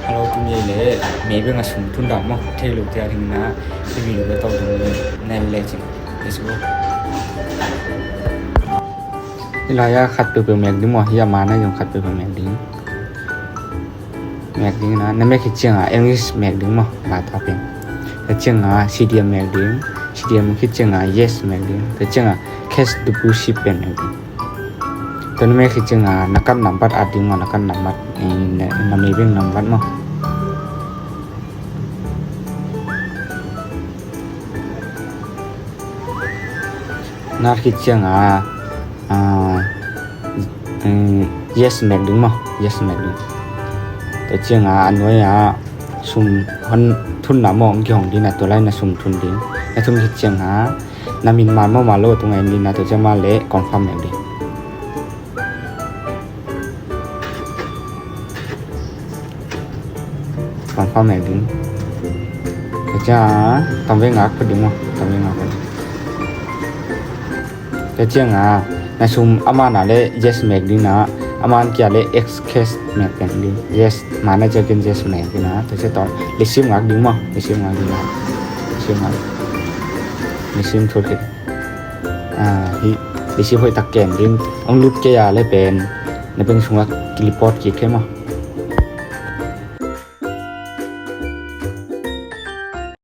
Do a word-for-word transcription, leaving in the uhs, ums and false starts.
Hello, tuni le Maybank a sum thun dan maw, thei lo te a ding na, hih video le tawh dong na le cin. Let's go. Hih lai-ah khat peuhpeuh mek ding maw, hih a man ah zong khat peuhpeuh mek ding. Mek ding na, na mek khit ciangah English mek ding maw, data pen. Tua ciangah C D M mek ding, C D M khit ciangah yes mek ding. Tua ciangah cash deposit pen mek ding. Tua na mek khit ciangah na card nambat at ding maw, na card nambat, eh, na, na Maybank nambat maw. Na at khit ciangah, ah, mm, yes mek ding maw, yes mek ding. Tua ciangah a nuai-ah sum hong thun na maw, hong kihong ding na, tua lai na sum thun ding. Na thun khit ciangah na min man maw man lo tung en ding na, tua ciang man leh confirm mek ding. Confirm mek ding. Tua ciangah tam ve ngak phot ding maw, tam ve ngak phot ding. Tua ciangah na sum a man ah leh yes mek ding na, a man kia leh X cash mek pen ding. Yes, man ah ciangin yes mek ding na. Tua ciang tawh receive ngak ding maw, receive ngak ding na. Receive ngak. Receive thul khit. Ah, hih receive hoih tak ken ding. Hong lut kei a leh pen na bank sungah ki-report kik kei maw.